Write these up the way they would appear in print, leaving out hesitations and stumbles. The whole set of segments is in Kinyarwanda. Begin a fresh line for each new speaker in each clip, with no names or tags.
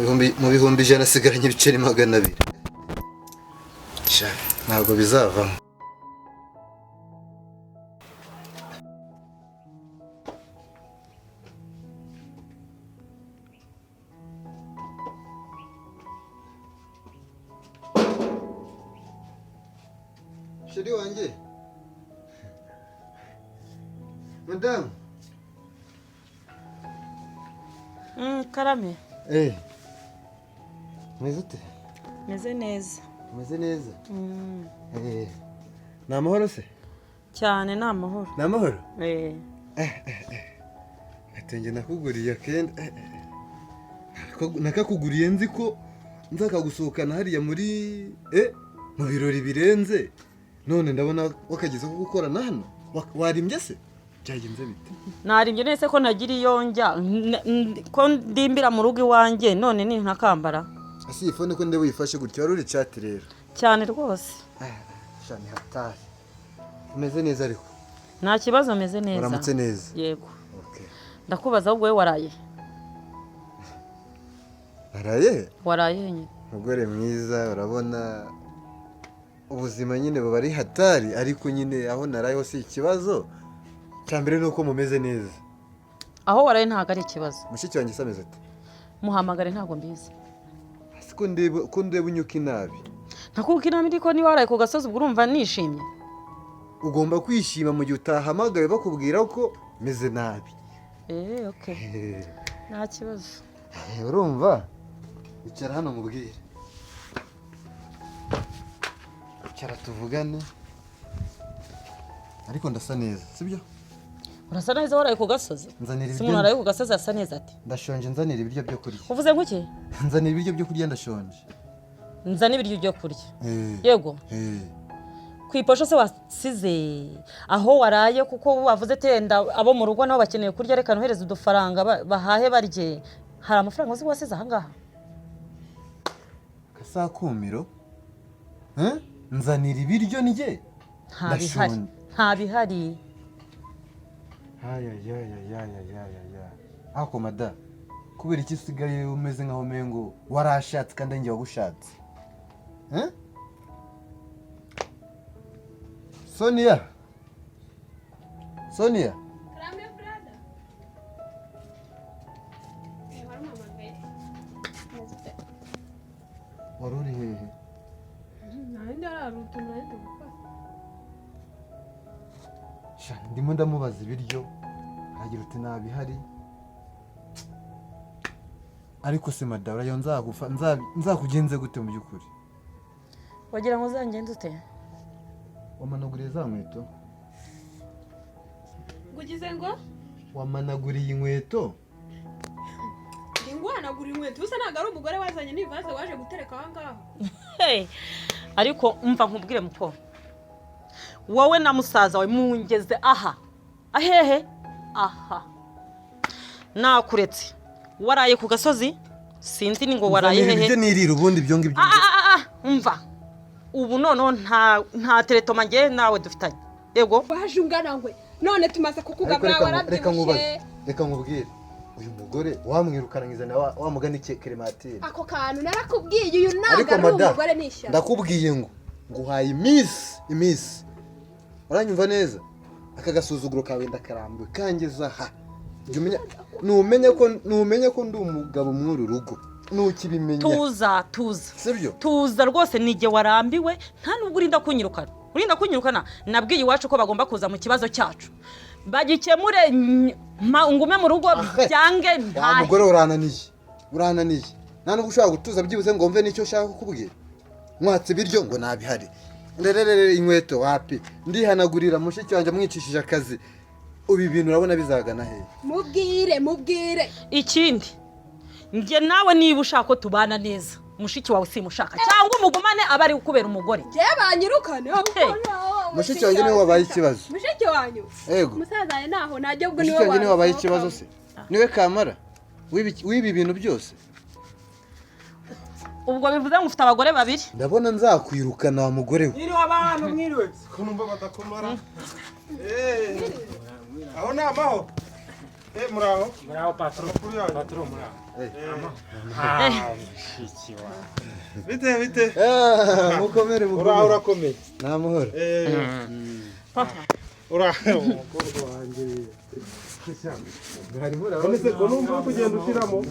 Mu 100,000 asigaranye ibiceri 200. Sha, ntabwo bizavamo. Chéri wanjye, madamu.
Karame.
Eh, meze ute?
Meze neza.
Umeze neza? Eh, ni amahoro se?
Cyane, ni amahoro.
Ni amahoro?
Eh.
Gatenge nakuguriye akenda, nakakuguriye nzi ko nzakagusohokana hariya muri mu birori birenze, none ndabona wakageze ko gukorana hano. Warimbye se? Byagenze bite?
Narimbye nese ko ntagira iyo njya, ko ndimbira mu rugo iwanjye, none ni ntakambara.
Ese iyi phone ko ndeba uyifashe gutya, wari uri chat rero?
Cyane rwose.
Sha, ni hatari. Umeze neza ariko?
Nta kibazo, meze neza.
Waramutse neza?
Yego.
Okay.
Ndakubaza, ahubwo wowe waraye?
Naraye?
Waraye nyine.
Mugore mwiza, urabona ubuzima nyine buba ari hatari, ariko nyine aho naraye ho si ikibazo. Cya mbere ni uko mumeze neza.
Aho waraye ntabwo ari ikibazo.
Mushiki wanjye se ameze ate?
Muhamagare, ntabwo mbizi.
Ese ko ndeba unyuka inabi?
Ntakuka inabi, ariko niba waraye ku gasozi ubwo urumva nishimye.
Ugomba kwishima mu gihe utahamagawe bakubwira ko meze nabi.
Okay. Nta kibazo.
Urumva? Icara hano mubwire. Icara tuvugane. Ariko ndasa neza, sibyo?
Urasa neza waraye ku gasozi?
Nzanira
Si
ibiryo.
umuntu waraye ku gasozi asa neza ati?
Ndashonje, nzanira ibiryo byo kurya.
Uvuze ngo iki?
Nzanira ibiryo byo kurya, ndashonje.
Nzana ibiryo byo kurya? Yego. Ku iposho se wasize aho waraye, kuko wavuze tenda abo mu rugo nabo bakeneye kurya, reka nohereze udufaranga bahahe barye. Hari amafaranga uzi wasize aha ngaha?
Kasakumiro? Nzanira ibiryo ndye.
Nta bihari.
Ndashonje.
Nta bihari.
Aya ya ya ya ya ya ya ya. Ako mada, kubera iki usigaye umeze nkaho umengo warashatse kandi njye wagushatse? Sonia. Sonia.
Karame brother. Warampamagaye? Umeze ute?
Wari uri hehe?
Nta yindi, hari utuntu nari ndi gukora.
Sha, ndimo ndamubaza ibiryo, aragira uti ntabihari. Ariko se mada, urayo nzagufa nzakugenze gute mu by'ukuri?
Wagira ngo uzangenze ute?
Wamanaguriye za nkweto?
Ngugize ngo?
Wamanaguriye inkweto?
Ndi nguhanagura inkweto, usa ntabwo ari umugore wazanye n'ivaze waje gutereka aha ngaha.
Hey, ariko umva nkubwire muko, wowe na musaza wawe mungeze aha ahehe aha, nakuretse waraye ku gasozi, sinzi ni ngo waraye
Nzanira
hehe.
ibiryo nirira ubundi ibyo ngibyo.
Umva, ubu noneho nta teretoma njye nawe dufitanye. Yego.
Waje ungana ngwe, none tumaze
Ariko
kukugabura
reka nkubaze,
warabyibushye.
reka nkubwire, uyu mugore wamwirukana nkizana wa mugani Clementine.
Ako kantu narakubwiye, uyu ntabwo
Ariko
ari
mada,
umugore, ni ishyano.
ndakubwiye ngo nguhaye iminsi, uranyumva neza? Aka gasuzuguro kawe ndakarambiwe, kangeza aha. Jya umenya, numenya ko ndi umugabo mw'uru rugo, nukibimenya.
Tuza, tuza.
Sibyo?
Tuza rwose, nijye warambiwe, nta nubwo urinda kunyirukana. Urinda kunyirukana, nabwiye iwacu ko bagomba kuza mu kibazo cyacu bagikemure, ngume mu rugo.
Ahe.
Byange
Wa
ntahe.
mugore, urananiye, urananiye. Nta nubwo ushobora gutuza byibuze ngo mve n'icyo ushaka kukubwira. Mwatse ibiryo ngo ntabihari, rererere, inkweto wapi, ndihanagurira mushiki wanjye amwicishije akazi. Ubu ibintu urabona bizagana hehe?
Mubwire, mubwire.
Ikindi, njye nawe niba ushaka ko tubana neza, mushiki wawe simushaka, cyangwa umugumane aba ari ukubera umugore.
Njyewe banyirukane.
Hey.
Mushiki wanjye niwe wabaye ikibazo.
Mushiki wanyu?
Yego.
Musaza wanjye ntaho najya, ubwo
Mushiki
niwe
wanjye niwe wabaye
wasohokamo.
ikibazo se? Niwe kamara w'ibi bintu byose.
Ubwo bivuze ngo ufite abagore babiri.
Ndabona nzakwirukana wa mugore we.
Mwiriwe abantu, mwiriwe.
Ko numva badakomara? Aho ni amahoro.
Muraho.
Muraho, patron.
Amakuru yanyu?
Patron, muraho.
Eh.
Ah, mushiki wawe.
Bite bite?
Ah, mukomere.
Uraho?
Mukomere.
Urakomeye?
Ni amahoro.
Papa.
Uraho, umukobwa wanjye.
Mwari muraho?
None se ko numva uri kugenda ushyiramo?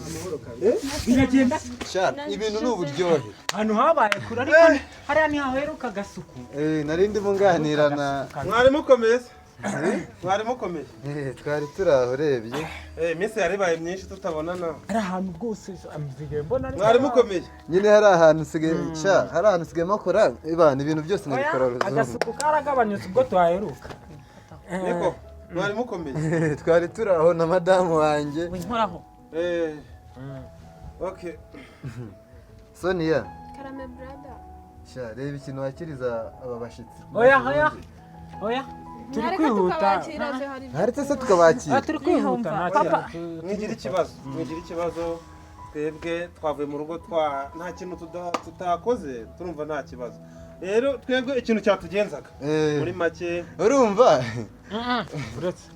Biragenda.
Sha, ibintu ni uburyohe.
Ahantu habaye kure, ariko hariya ntihaheruka agasuku.
Nari ndimo nganira na
Mwari mukomeye se? Mwari mukomeye?
Twari turi aho urebye.
Iminsi yari ibaye myinshi tutabonana.
Hari ahantu rwose nsigaye mbona ari
Mwari mukomeye?
Nyine hari ahantu usigaye, sha, hari ahantu usigaye makora ibana ibintu byose nkabikora
Oya,
ruzungu.
agasuku karagabanyutse ubwo tuhaheruka.
Niko mwari mukomeye?
Twari turi aho na madamu wanjye.
Winkoraho.
Okay.
Sonia.
Karame, brother.
Sha, reba ikintu wakiriza aba bashyitsi.
Oya, oya, oya, turi
Mwareka
kwihuta.
tukabakira se, hari
Ntaretse se tukabakira?
Ah, turi kwihuta, nta
Papa.
kintu.
Mwigira ikibazo, mwigira ikibazo. Twebwe twavuye mu rugo twa nta kintu tutakoze, turumva nta kibazo. Rero twebwe ikintu cyatugenzaga muri make,
Urumva.
Uretse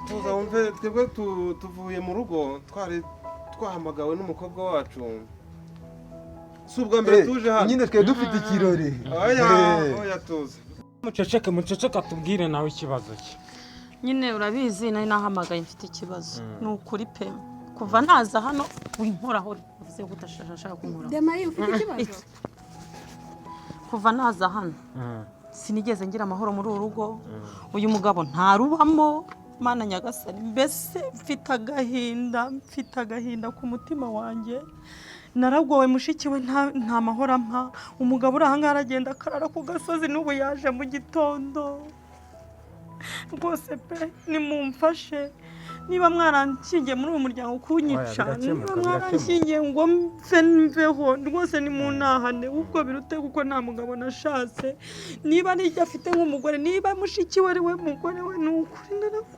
tuza wumve, twebwe tuvuye mu rugo twari twahamagawe n'umukobwa wacu. Si ubwa mbere tuje hano.
Nyine twe dufite ikirori.
Oya, oya, tuza.
Muceceke, muceceke, atubwire nawe ikibazo cye.
Nyine urabizi, nari nahamagaye mfite ikibazo, ni ukuri pe. Kuva naza hano, winkoraho, uvuze ko udashaka kunkoraho.
Demayi, ufite ikibazo?
Kuva naza hano sinigeze ngira amahoro muri uru rugo. Uyu mugabo ntarubamo. Mana nyagasani, mbese mfite agahinda, mfite agahinda ku mutima wanjye. Naragowe. Mushiki we nta mahoro ampa. Umugabo uri ahangaha aragenda akarara ku gasozi, n'ubu yaje mu gitondo. Rwose pe, nimumfashe. Niba mwaranshingiye muri uyu muryango kunyica,
Oya, birakemuka,
niba
birakemuka.
mwaranshingiye ngo mve mveho, rwose nimuntahane ubwo birute, kuko nta mugabo nashatse. Niba n'ibyo afite nk'umugore, niba mushiki we ari we mugore we, ni ukuri narago.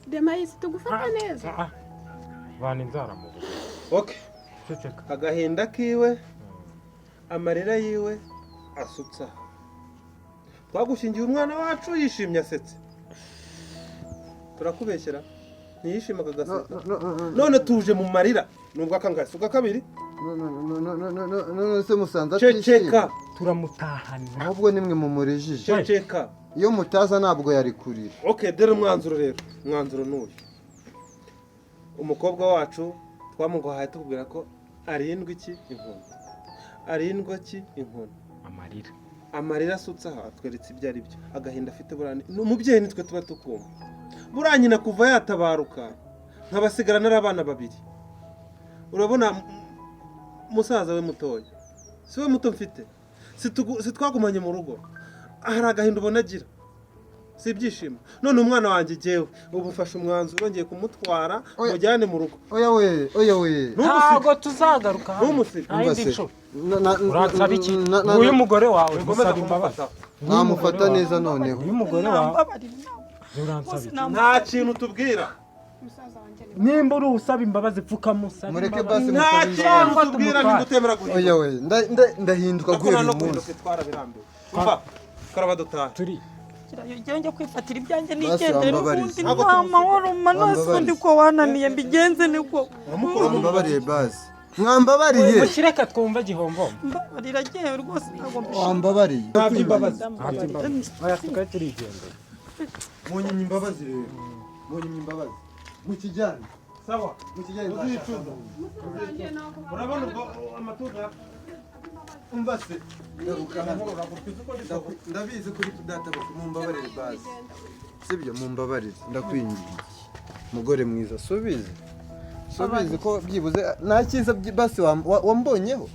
Demayi, tugufata neza.
Ah, bana inzara mu buriri.
Okay.
Ceceka.
Agahinda kiwe, amarira yiwe asutsa. Twagushingiye umwana wacu yishimye asetse, turakubeshyera? Ntiyishimaga agaseka? None tuje mu marira nubwo akangahe si ubwa kabiri.
None se musanze atishimye?
Ceceka.
Turamutahana.
Ahubwo nimwe mumurijije.
Ceceka.
Iyo mutaza ntabwo yari kurira.
Okay, dore umwanzuro rero. Umwanzuro ni uyu: umukobwa wacu twamuguhaye tukubwira ko arindwa iki? Inkoni. Arindwa ki? Inkoni.
Amarira.
Amarira asutse aha atweretse ibyo ari byo, agahinda afite. Buriya ni umubyeyi, nitwe tuba tukumva. Buriya nyina kuva yatabaruka nkabasigarana ari abana babiri. Urabona musaza we mutoya, si we muto mfite, si twagumanye mu rugo, hari agahinda ubona agira, si ibyishimo. None umwana wanjye jyewe ubu mfashe umwanzuro, ngiye kumutwara.
Oya.
Mujyane mu rugo.
Oya we, oya we.
Ntumusige.
Ntabwo tuzagaruka hano.
Ntumusige.
Nta yindi
Umva se.
nshuro. Uransaba iki? Nguyu umugore wawe.
Wikomeza
musaba imbabazi.
kumufata.
Namufata neza noneho.
Uyu mugore wawe.
Nambabarira.
Uransaba iki?
Nta kintu tubwira.
Musaza wanjye ni
Nimba uri usaba imbabazi, pfukama usabe
Mureke
imbabazi.
basi
Nta
musabe
kintu
imbabazi.
tubwira
Tumutware.
nigutemera guhinduka.
Oya we, ndahinduka
Ndakubona
guhera
no
uyu
guhinduka
munsi.
twarabirambiwe. Umva, karaba dutahe.
Turi
Njyewe njya kwifatira ibyanjye
Basi
nigendere.
wambabariye.
N'ubundi
Ntabwo
nta
tumusiga.
mahoro manasi. Ubundi ko wananiye, mbigenze niko.
Mwambabariye basi, mwambabariye.
Mushyireka twumva gihombo.
Mbabarira ngewe rwose, ntabwo mbishaka.
Wambabariye.
Ntabyo imbabazi.
Oya, tukaba turigendera.
Munyimye imbabazi rero, munyimye imbabazi, mukijyane.
Sawa.
Mukijyane.
Uzicuza.
Musaza wanjye ntabwo
Urabona ubwo amatuza.
Umva se, garuka hano. Ndabizi kuri data, mumbabarire basi, sibyo? Mumbabarire, ndakwinginze, mugore mwiza. Subizi, subizi ko byibuze nta cyiza basi wambonyeho.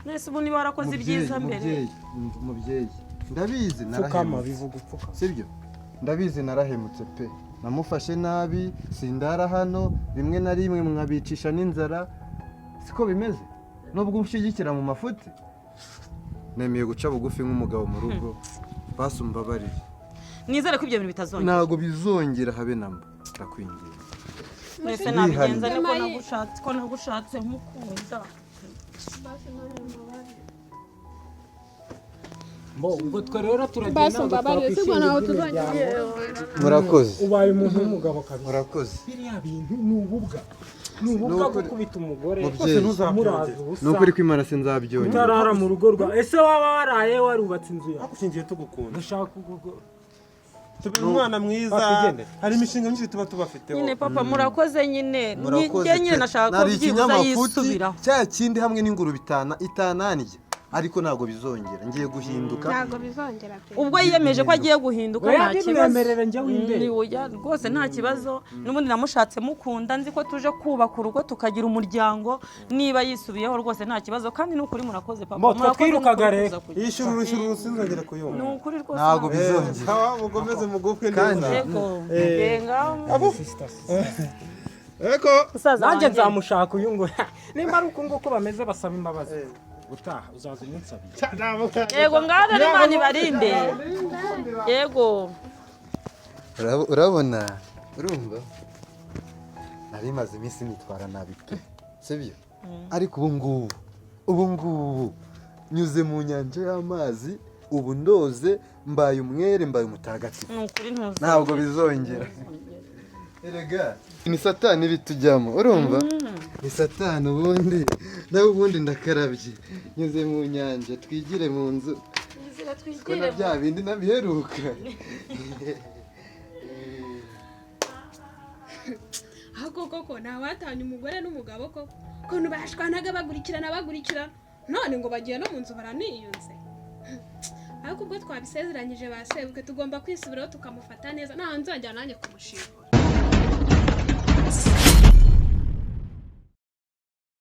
Nese ubu niba warakoze ibyiza mbere?
Mubyeyi, mubyeyi, ndabizi
Pfukama.
narahemutse.
Bivuga upfukama.
Sibyo, ndabizi narahemutse pe. Namufashe nabi, sindara hano, rimwe na rimwe mwabicisha n'inzara, siko bimeze? Nubwo unshyigikira mu mafuti, nemeye guca bugufi nk'umugabo mu rugo. Basi umbabarire.
Nizere ko ibyo bintu bitazongera.
Ntabwo bizongera habe namba, ndakwinginze.
Mwese nabigenza niko.
Demayi.
Nagushatse ko nagushatse nkukunda.
Basi nawe mbabarire.
Mbo ubwo twe rero turagiye,
Basi
ntabwo
umbabarire, sibwo
twakwishinga
ntaho
iby'imiryango.
tuzongera.
Murakoze.
Ubaye umuntu w'umugabo kabisa.
Murakoze.
Biriya bintu ni ububwa, ni ububwa
Ni ukuri.
gukubita umugore
Mubyeyi.
muraza ubusa.
Ni ukuri kw'Imana sinzabyongera.
Utarara mu rugo rwa ese, waba waraye warubatse inzu yawe.
Ushingiye tugukunda.
Ndashaka
Tubera umwana mwiza.
Twigendere.
Hari imishinga myinshi tuba tubafiteho.
Nyine papa, murakoze nyine.
Murakoze
Njye nyine
pe.
nashaka ko
Nari
byibuze
ikinyamafuti
yisubiraho.
cya kindi hamwe n'ingurube itana itananirya, ariko ntabwo bizongera, ngiye guhinduka.
Ntabwo bizongera pe.
Ubwo yiyemeje ko agiye guhinduka,
Oya,
nta kibazo.
bimwemerere, njye w'imbere.
Ni oya, rwose nta kibazo. N'ubundi namushatse mukunda, nzi ko tuje kubaka urugo tukagira umuryango. Niba yisubiyeho rwose nta kibazo, kandi ni ukuri murakoze papa.
Mbo, twe
Murakoze,
twirukaga
ni ukuri
rero.
kuza kugira.
Yishyura urushyura, sinzongera kuyumva.
Ni ukuri rwose.
Ntabwo bizongera.
Sawa, mukomeze mugubwe
Kandi-
neza.
Yego, genga.
Eko.
Musaza
Nanjye
wanjye.
nzamushaka uyu ngo nimba ari uku nguku bameze basaba imbabazi, utaha uzaza umunsi.
Yego, ngaho rero Imana ibarinde, yego.
Urabona, urumva nari maze iminsi nitwara nabi pe, sibyo? Ariko ubu ngubu nyuze mu nyanja y'amazi, ubu ndoze, mbaye umwere, mbaye umutagatifu.
Ni ukuri ntuzi.
Ntabwo bizongera. Erega ni satani bitujyamo, urumva, ni satani ubundi. Nawe ubundi ndakarabye, nyuze mu nyanja, twigire mu nzu ko na bya bindi nabiheruka.
Ahubwo koko ntawatanya umugore n'umugabo koko, ukuntu bashwanaga bagurikirana bagurikirana, none ngo bagiye no mu nzu baraniyunze. Ariko ubwo twabisezeranyije ba sebukwe, tugomba kwisubiraho tukamufata neza. Nta nzajya nanjye kumushimura.